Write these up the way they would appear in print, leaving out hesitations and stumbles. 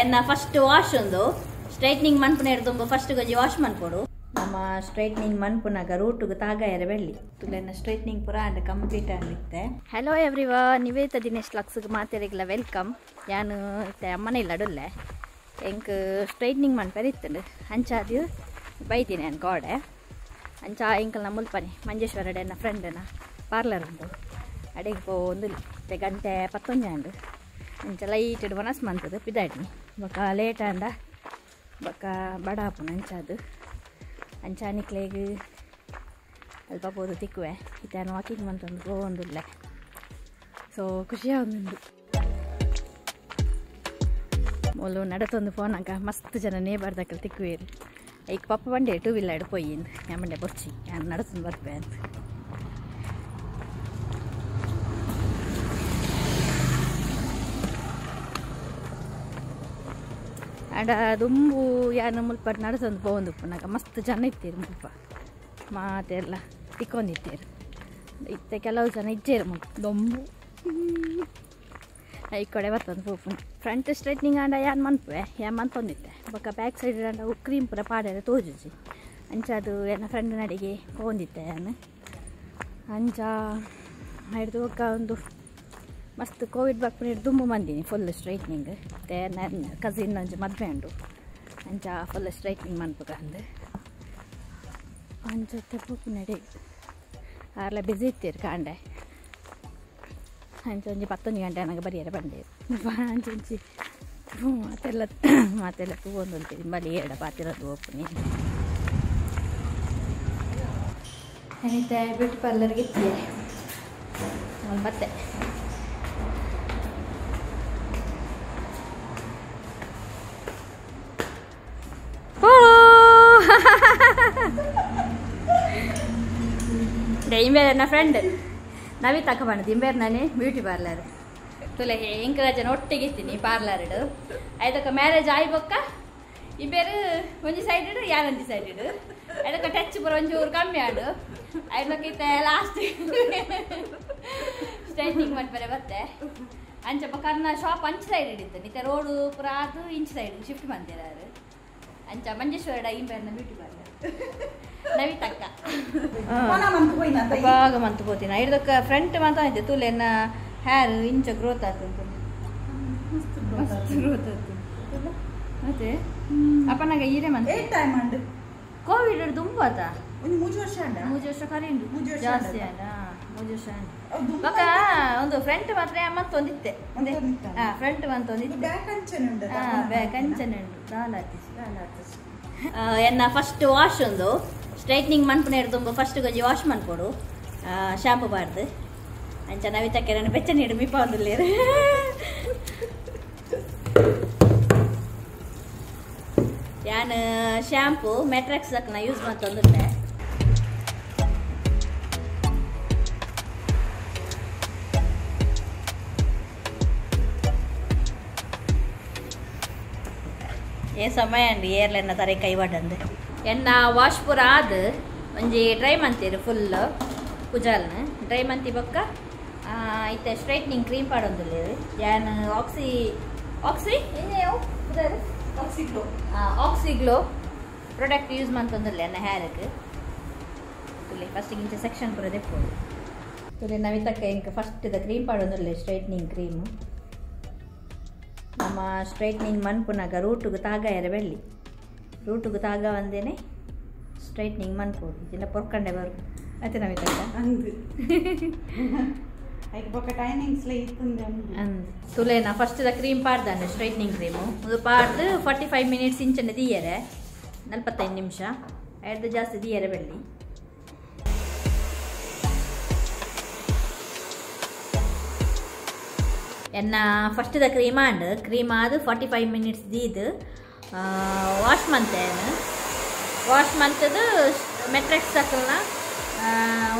ಎನ್ನ first wash ಉಂದು straightening ಮನ್ಪುನ ಹಿಡ್ದುಂಬು ಫಸ್ಟ್ ಗೊಂಜಿ ವಾಶ್ ಮನ್ಪೊಡು. ನಮ್ಮ ಸ್ಟ್ರೈಟ್ನಿಂಗ್ ಮನ್ಪುನಾಗ ರೂಟುಗು ತಾಗಾಯರ ಬೆಳ್ಳಿ ತುಲೆನ ಸ್ಟ್ರೈಟ್ನಿಂಗ್ ಪೂರ ಅಂಡ್ ಕಂಪ್ಲೀಟ್ ಆಗಿತ್ತೆ. ಹಲೋ ಎವ್ರಿವನ್, ನಿವೇದಿತ ದಿನೇಶ್ ಲಕ್ಸ್ಗೆ ಮಾತೆರಿಗ್ಲ welcome. ಯಾನು ಇತ್ತೆ ಅಮ್ಮನ ಇಲ್ಲ ಅಡುಲ್ಲೆ ಎಂಕ್ ಸ್ಟ್ರೈಟ್ನಿಂಗ್ ಮನ್ಪೆರೆ ಇತ್ತುಂಡು ಅಂಚಾದ್ ಬೈದಿನಿ ನಾನು ಗೋಡೆ ಅಂಚ ಎಂಕಲ್ನ ಮುಲ್ಪನಿ ಮಂಜೇಶ್ವರ ಎನ್ನ ಫ್ರೆಂಡನ ಪಾರ್ಲರ್ ಉಂಡು ಅಡೆಗೆ ಪೋಂದು ಇತ್ತೆ ಗಂಟೆ 11 ಆಂಡ್ ಅಂಚ ಲೈಟ್ ವನಸ್ ಮಂತದು ಪಿದಾಡ್ನಿ ಬೊಕ ಲೇಟ್ ಆಂಡ ಬೊಕ ಬಡ ಆಪುಂಡು ಅಂಚಾದ್ ಅಂಚ ನಿಕ್ಲೆಗ್ ಅಲ್ಪ ಪೋದು ತಿಕ್ಕುವೆ ಇತ್ತೆ ನಾನು ವಾಕಿಂಗ್ ಮಂತೊಂದು ಪೋವೊಂದುಲ್ಲೆ. ಸೊ ಖುಷಿ ಆವೊಂದುಂಡು. ಮೂಲು ನಡತೊಂದು ಪೋನಾಗ ಮಸ್ತ್ ಜನ ನೇಬರ್ದಕಲ್ ತಿಕ್ಕುವೇರು. ಐಕ್ ಪಪ್ಪ ಬಂಡೆ ಟೂ ವೀಲರ್ ಪೋಯಿಂದು ಯಾನ್ ಬಂಡೆ ಬೊರ್ಚಿ ಯಾನ್ ನಡತೊಂದು ಬರ್ಪೆ ಅಂತ. ಆಂಡ ದುಂಬು ಯಾನ್ ಮುಲ್ಪ ನಡತೊಂದು ಪೋವೊಂದು ಉಪ್ಪುನಾಗ ಮಸ್ತ್ ಜನ ಇತ್ತೀರು ಮುಲ್ಪ ಮಾತೆಲ್ಲ ತಿಕ್ಕೊಂದಿತ್ತೀರು. ಇತ್ತೆ ಕೆಲವು ಜನ ಇಜ್ಜೇರು ಮುಲ್ಪ ದೊಂಬು ಈ ಕಡೆ ಬರ್ತೊಂದು ಪೋಪುಂಡು. ಫ್ರಂಟ್ ಸ್ಟ್ರೈಟ್ನಿಂಗ್ ಆಂಡ ಯಾನ್ ಮನ್ಪುವೆ ಯಾನ್ ಮನ್ಪೊಂದಿತ್ತೆ ಬೊಕ್ಕ ಬ್ಯಾಕ್ ಸೈಡ್ ಆಂಡ ಅವು ಕ್ರೀಮ್ ಪೂರ ಪಾಡೆರೆ ತೋಜುಜಿ ಅಂಚ ಅದು ಎನ್ನ ಫ್ರೆಂಡ್ ನಡಿಗೆ ಪೋವೊಂದಿತ್ತೆ ಯಾನ್. ಅಂಚ ಹಿಡ್ದು ಬೊಕ್ಕ ಒಂದು ಮಸ್ತ್ ಕೋವಿಡ್ ಬರ್ಪುನ ದುಂಬು ಮಂದಿನಿ ಫುಲ್ ಸ್ಟ್ರೈಟ್ನಿಂಗ್. ಮತ್ತೆ ನನ್ನ ಕಸಿನ್ ಒಂಜಿ ಮದುವೆ ಉಂಡು ಅಂಚ ಫುಲ್ ಸ್ಟ್ರೈಟ್ನಿಂಗ್ ಮನ್ಪುಗ ಅಂದ್ ಅಂಚ ಪೋಪುನಡೆ ಆರ್ಲ ಬಿಸಿ ಇತ್ತೀರು ಕಾಂಡೆ. ಅಂಚ ಒಂಜಿ 11 ಗಂಟೆ ನನಗೆ ಬರಿಯರೆ ಬಂದೆ ಅಂಚೊಂಚಿ ಮಾತೆಲ್ಲ ಮಾತೆಲ್ಲ ತೂವೊಂದುಂಟು ಬಲಿ ಏಡ ಪಾತಿರೋದು ಹೋಗ್ತೀನಿ. ಏನಿತ್ತೆ ಬ್ಯೂಟಿ ಪಾರ್ಲರ್ಗೆ ಇತ್ತಿಯೆ ಬತ್ತೆ. ಇಂಬೇರ್ ನನ್ನ ಫ್ರೆಂಡ್ ನವಿತಾಕ ಬಂದದ್ದು ಇಂಬೇರ್ ನಾನೇ ಬ್ಯೂಟಿ ಪಾರ್ಲರ್ ತುಲೆ ಎಂಕರೇಜ್ ಒಟ್ಟಿಗೆ ಇತ್ತೀನಿ ಪಾರ್ಲರ್ ಐದಕ್ಕ ಮ್ಯಾರೇಜ್ ಆಯ್ಬೊಕ್ಕ ಇಂಬೇರು ಒಂಜಿ ಸೈಡ್ ಇಡು ಯಾನೊಂಜಿ ಸೈಡ್ ಇಡು ಐದಕ್ಕ ಟಚ್ ಪೂರ ಒಂಚೂರು ಕಮ್ಮಿ ಆಡು ಐದಕ್ಕೆ ಇತ್ತೆ ಲಾಸ್ಟ್ ಸ್ಟ್ರೈಟ್ನಿಂಗ್ ಮಾಡ್ತಾರೆ ಬತ್ತೆ. ಅಂಚ ಕರ್ನ ಶಾಪ್ ಅಂಚ ಸೈಡ್ ಇಡಿತ್ತು ನಿತ್ತೆ ರೋಡು ಪೂರ ಅದು ಇಂಚ್ ಸೈಡ್ ಶಿಫ್ಟ್ ಮಾಡ್ತಿದ್ದಾರೆ. ಅಂಚ ಮಂಜೇಶ್ವರ ಇಂಬೇರ್ನ ಬ್ಯೂಟಿ ಪಾರ್ಲರ್ ನವಿತಕ್ಕ ಬಾಗ ಮಂತು ಪೋತೀನಿ ಐದಕ್ಕ ಫ್ರಂಟ್ ಮಾತ್ರ ಆಯ್ತು ತುಲೆನ ಹೇರ್ ಇಂಚ ಗ್ರೋತ್ ಆಗ್ತದೆ ಮಸ್ತ್ ಗ್ರೋತ್ ಆಗ್ತದೆ. ಮತ್ತೆ ಅಪ್ಪನಾಗ ಈರೆ ಮಂತ ಕೋವಿಡ್ ದುಂಬು ಆತ 3 ವರ್ಷ 3 ವರ್ಷ ಕರೆಂಡು ಜಾಸ್ತಿ ಅಲ್ಲ 3 ವರ್ಷ ಬೊಕ್ಕ ಒಂದು ಫ್ರಂಟ್ ಮಾತ್ರ ಮತ್ತೊಂದಿತ್ತೆ ಫ್ರಂಟ್ ಮಂತೊಂದಿತ್ತೆ ಬ್ಯಾಕ್ ಅಂಚನೆ ಉಂಟು ದಾಲಾತಿಸಿ. ಎನ್ನ ಫಸ್ಟ್ ವಾಶ್ ಉಂದು ಸ್ಟ್ರೈಟ್ನಿಂಗ್ ಮನ್ಪುನ ಹಿಡ್ದುಂಬು ಫಸ್ಟ್ ಗೊಂಜಿ ವಾಶ್ ಮನ್ಪೊಡು ಶಾಂಪು ಬಾರ್ದು ಅಂಚ ನವಿತಕ್ಕೆ ನನ್ನ ಬೆಚ್ಚ ನೀಡು ಮಿಪ್ಪ ಒಂದುಲ್ಲೇರು. ಯಾನ್ ಶಾಂಪು ಮೆಟ್ರಾಕ್ಸ್ ದಕ್ನ ಯೂಸ್ ಮಂತೊಂದುಲ್ಲೆ. ಏ ಸಮಯ ಅಂడి ಏರ್ಲೆನ್ನ ತರೆ ಕೈ ಬಡ್ಡಂದು ಎನ್ನ ವಾಶ್ ಪೂರ ಆದ್ ಒಂಜಿ ಡ್ರೈ ಮಂತೀರು ಫುಲ್ ಕುಜಾಲ್ನ ಡ್ರೈ ಮಂತಿ ಬೊಕ್ಕ ಇತ್ತೆ ಸ್ಟ್ರೈಟ್ನಿಂಗ್ ಕ್ರೀಮ್ ಪಾಡೊಂದುಲ್ಲೇರು. ಯಾನ್ ಆಕ್ಸಿ ಆಕ್ಸಿ ಆಕ್ಸಿಗ್ಲೋ ಪ್ರಾಡಕ್ಟ್ ಯೂಸ್ ಮಂತೊಂದುಲ್ಲೆ ಎನ್ನ ಹೇರ್ಗ್. ತುಲೆ ಫಸ್ಟ್ ಇಂಚ ಸೆಕ್ಷನ್ ಪೂರ ದೆಪ್ಪೊಡು. ತುಲೆ ನವಿತಕ್ಕ ಎಂಕ್ ಫಸ್ಟ್ the cream ಪಾಡೊಂದುಲ್ಲೆ ಸ್ಟ್ರೈಟ್ನಿಂಗ್ ಕ್ರೀಮ್. ನಮ್ಮ ಸ್ಟ್ರೈಟ್ನಿಂಗ್ ಮನ್ಪುನಾಗ ರೂಟುಗು ತಾಗಾಯರ ಬೆಳ್ಳಿ ರೂಟುಗು ತಾಗ ಒಂದೇನೆ ಸ್ಟ್ರೈಟ್ನಿಂಗ್ ಮನ್ಪೊಡು ಇಜಿಂಡ ಪೊರ್ಕಂಡೆ ಬರು ಅತ್ತೆ ನವಿತಕ್ಕ ಅಂದು ತುಲೇನ ಫಸ್ಟ್ the cream ಪಾಡ್ದಾನೆ ಸ್ಟ್ರೈಟ್ನಿಂಗ್ ಕ್ರೀಮು ಅದು ಪಾಡ್ದು 45 ಮಿನಿಟ್ಸ್ ಇಂಚನೆ ದೀಯರೆ 45 ನಿಮಿಷ ಐದು ಜಾಸ್ತಿ ದೀಯರೆ ಬೆಳ್ಳಿ. ಎನ್ನ first the cream and cream ಆದು 45 ಮಿನಿಟ್ಸ್ ದೀದು ವಾಶ್ ಮಂತೇನು ವಾಶ್ ಮಂತದ್ದು ಮೆಟ್ರೆಕ್ಸ್ ಹಾಕಲ್ನ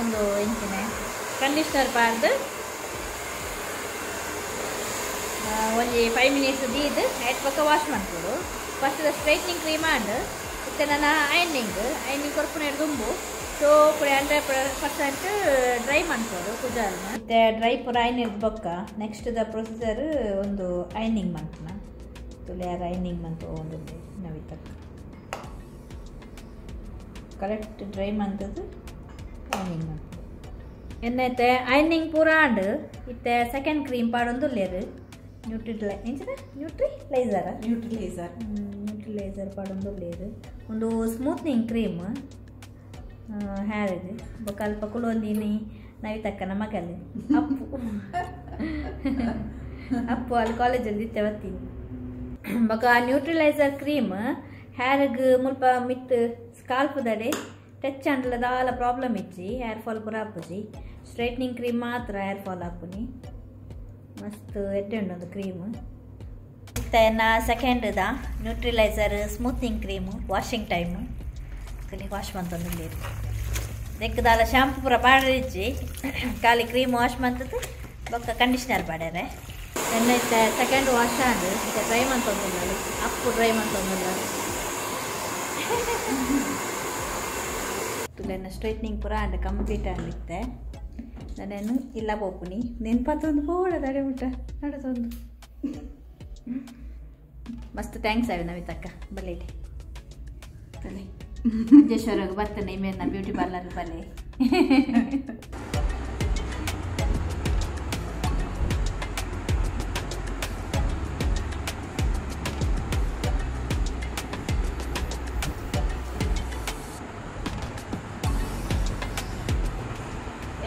ಒಂದು ಇಂಚಿನ ಕಂಡೀಷ್ನರ್ ಪಾಡ್ದು ಒಂಜಿ 5 ಮಿನಿಟ್ಸ್ ದೀದು ಐಟ್ ಪಕ್ಕ ವಾಶ್ ಮನ್ಪೊಡು. First the straightening cream and ಇತ್ತೆ ನನ್ನ ಐನಿಂಗ್ ಐನಿಂಗ್ ಕೊರ್ಪುನ ದುಂಬು ಸೊ ಪೂರ 100% ಡ್ರೈ ಮನ್ಪೊಡು ಕುಜಾಲ್ನ. ಇತ್ತೆ ಡ್ರೈ ಪೂರ ಐನ್ ಹಿಡ್ದು ಬೊಕ್ಕ ನೆಕ್ಸ್ಟ್ the procedure ಒಂದು ಐನಿಂಗ್ ಮನ್ಪುನ. ತುಲೆ ರೈನಿಂಗ್ ಮಂತ್ ಒಂದು ನವಿತ ಕರೆಕ್ಟ್ ಡ್ರೈ ಮಂತದ್ದು ಐನಿಂಗ್ ಮಂತ್ ಎನ್ನೈತೆ ಐನಿಂಗ್ ಪೂರ ಆಂಡ್ ಇತ್ತೆ ಸೆಕೆಂಡ್ ಕ್ರೀಮ್ ಪಾಡೊಂದುಲ್ಲೇರು ನ್ಯೂಟ್ರಿಲೈ ಎಂಚಿನ ನ್ಯೂಟ್ರಿಲೈಸರ್ ನ್ಯೂಟ್ರಿಲೈಸರ್ ನ್ಯೂಟ್ರಿಲೈಸರ್ ಪಾಡೊಂದುಲ್ಲೇರು ಒಂದು ಸ್ಮೂತ್ನಿಂಗ್ ಕ್ರೀಮ್ ಹೇರ್ ಇದೆ ಬೊಕ್ಕ ಅಲ್ಪ ಕುಲೊಂದಿನಿ ನವಿತಕ್ಕನ ಮಗಲ್ ಅಪ್ಪು ಅಪ್ಪು ಅಲ್ಲಿ ಕಾಲೇಜಲ್ಲಿ ಇತ್ತೆ ಬತ್ತೀನಿ ಬೊಕ್ಕ ನ್ಯೂಟ್ರಿಲೈಸರ್ ಕ್ರೀಮ್ ಹೇರ್ಗ್ ಮುಲ್ಪ ಮಿತ್ ಸ್ಕಾಲ್ಪ್ದಡೆ ಟಚ್ ಆಂಡಲ ದಾಲ ಪ್ರಾಬ್ಲಮ್ ಇಜ್ಜಿ ಹೇರ್ ಫಾಲ್ ಪೂರ ಆಪುಜಿ ಸ್ಟ್ರೈಟ್ನಿಂಗ್ ಕ್ರೀಮ್ ಮಾತ್ರ ಹೇರ್ ಫಾಲ್ ಆಪುನಿ ಮಸ್ತ್ ಎಡ್ಡೆ ಉಂಡು ಒಂದು ಕ್ರೀಮ್ ಇತ್ತೆ ಸೆಕೆಂಡ್ದ neutraliser smoothening cream washing time wash ಮಂತೊಂದು ದೆಕ್ಕದಾಲ shampoo ಪೂರ ಪಾಡರಿಜ್ಜಿ ಖಾಲಿ ಕ್ರೀಮ್ ವಾಶ್ ಮಂತದ್ದು ಬೊಕ್ಕ ಕಂಡೀಷ್ನರ್ ಪಾಡ್ಯಾರೆ ಎಣ್ಣೆ ಸೆಕೆಂಡ್ ವಾಶ್ ಆಂಡ್ ಇತ್ತೆ ಡ್ರೈ ಮಂತೊಂದುಲ್ಲ ಅಪ್ಪು ಡ್ರೈ ಮಂತೊಂದುಲ್ಲ ತುಲೆನ ಸ್ಟ್ರೈಟ್ನಿಂಗ್ ಪೂರ ಆಂಡ್ ಕಂಪ್ಲೀಟ್ ಆಂಡಿತ್ತೆ ನಾನೇನು ಇಲ್ಲ ಪೋಪುನಿ ನೆನ್ಪತ್ತೊಂದು ಪೋಡ ತಡೆ ಮುಟ್ಟ ನಡತೊಂದು ಮಸ್ತ್ thanks ಅವೆ ನವಿತಕ್ಕ ಬಲ್ಲೆ ತಲೆ ಮಂಜೇಶ್ವರಗೆ ಬರ್ತೇನೆ ಇಮೇನ ಬ್ಯೂಟಿ ಪಾರ್ಲರ್ ಬಲ್ಲೆ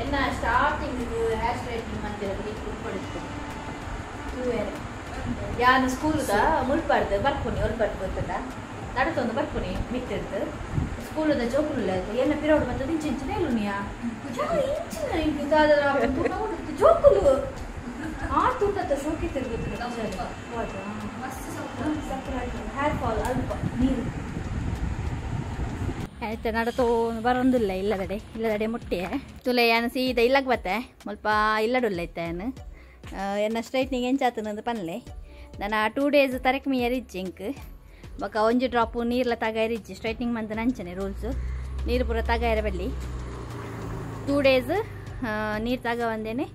ಎನ್ನ ಸ್ಟಾರ್ಟಿಂಗ್ ಹೇರ್ ಸ್ಟ್ರೈಟ್ನಿಂಗ್ ಮಂತಿರೋದು ಕುಟ್ಕೊಡಿತ್ತು ಯಾನು ಸ್ಕೂಲ್ದ ಮುಲ್ಪಾಡ್ದು ಬರ್ಪುನಿ ಒಲ್ಪಾಡ್ದು ಗೊತ್ತದ ನಡತೊಂದು ಬರ್ಪುನಿ ಮಿತ್ತಿರ್ದು ಸ್ಕೂಲದ ಜೋಕುಲು ಎಲ್ಲ ಪಿರೋಡು ಮತ್ತೆ ಇಂಚು ಇಂಚಿನ ಇಲ್ಲುನಿಯಾ ಇಂಚಿನ ಜೋಕುಲು ಆ ತುಂಡತ್ತ ಶೋಕಿ ತಿರುಗುತ್ತೆ ಹೇರ್ ಫಾಲ್ ಅಲ್ಪ ನೀರು ಆಯ್ತು ನಡತೋ ಬರೋದಿಲ್ಲ ಇಲ್ಲದಡೆ ಇಲ್ಲದಡೆ ಮುಟ್ಟೆ ತುಲೆ ಯಾನು ಸೀದಾ ಇಲ್ಲಕ್ಕೆ ಬತ್ತೆ ಮುಲ್ಪ ಇಲ್ಲಡುಲ್ಲ ಇತ್ತೆ ಯಾನು ಎನ್ನ ಸ್ಟ್ರೈಟ್ನಿಂಗ್ ಎಂಚಾತನಂದು ಪನ್ಲೆ ನಾನು 2 ಡೇಸ್ ತರಕ್ ಮೀಯರ್ ಇಜ್ಜಿ ಇಂಕ್ ಬೊಕ್ಕ ಒಂಜಿ ಡ್ರಾಪು ನೀರ್ಲ ತಗಾಯರಿಜ್ಜಿ ಸ್ಟ್ರೈಟ್ನಿಂಗ್ ಮಂತ್ ನಂಚನೆ ರೂಲ್ಸ್ ನೀರು ಪೂರ ತಗಾಯರ ಬಲ್ಲಿ 2 ಡೇಸ್ ನೀರು ತಗ ಒಂದೇನೆ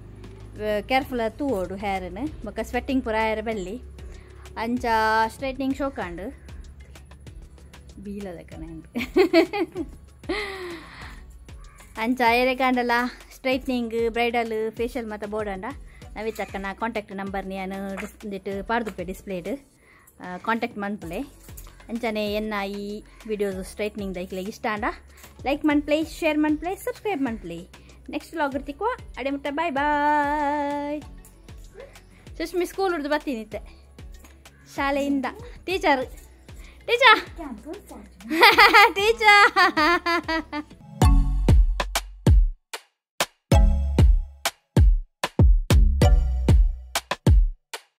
ಕೇರ್ಫುಲ್ ತೂವೋಡು ಹೇರನ್ ಬೊಕ್ಕ ಸ್ವೆಟ್ಟಿಂಗ್ ಪೂರ ಆಯರ ಬಲ್ಲಿ ಅಂಚ ಸ್ಟ್ರೈಟ್ನಿಂಗ್ ಶೋಕಾಂಡು ಬೀಲದ ಕಣ ಅಂಚ ಏರೆ ಕಾಂಡಲ ಸ್ಟ್ರೈಟ್ನಿಂಗ್ ಬ್ರೈಡಲ್ ಫೇಶಿಯಲ್ ಮತ್ತು ಬೋರ್ಡಂಡ ನವಿತಕ್ಕನ ಕಾಂಟ್ಯಾಕ್ಟ್ ನಂಬರ್ ನಾನು ಡಿಸ್ ಪಾಡ್ದುಪ್ಪೆ ಡಿಸ್ಪ್ಲೇಡ್ ಕಾಂಟ್ಯಾಕ್ಟ್ ಮನ್ಪುಲೆ ಅಂಚನೆ ಎನ್ನ ಈ ವಿಡಿಯೋಸ್ ಸ್ಟ್ರೈಟ್ನಿಂಗ್ ದೈಕ್ಲೆಗ್ ಇಷ್ಟ ಆಂಡ ಲೈಕ್ ಮನ್ಪ್ಲೆ ಶೇರ್ ಮನ್ಪ್ಲೆ ಸಬ್ಸ್ಕ್ರೈಬ್ ಮನ್ಪ್ಲೆ ನೆಕ್ಸ್ಟ್ ವ್ಲಾಗ್ ಇರ್ತಿಕ್ವ ಅಡೆ ಮುಟ್ಟ ಬಾಯ್ ಬಾಯ್. ಸುಷ್ಮಿ ಸ್ಕೂಲ್ ಹಿಡ್ದು ಬರ್ತೀನಿ ಇತ್ತೆ ಶಾಲೆಯಿಂದ. Teacher teacher teacher.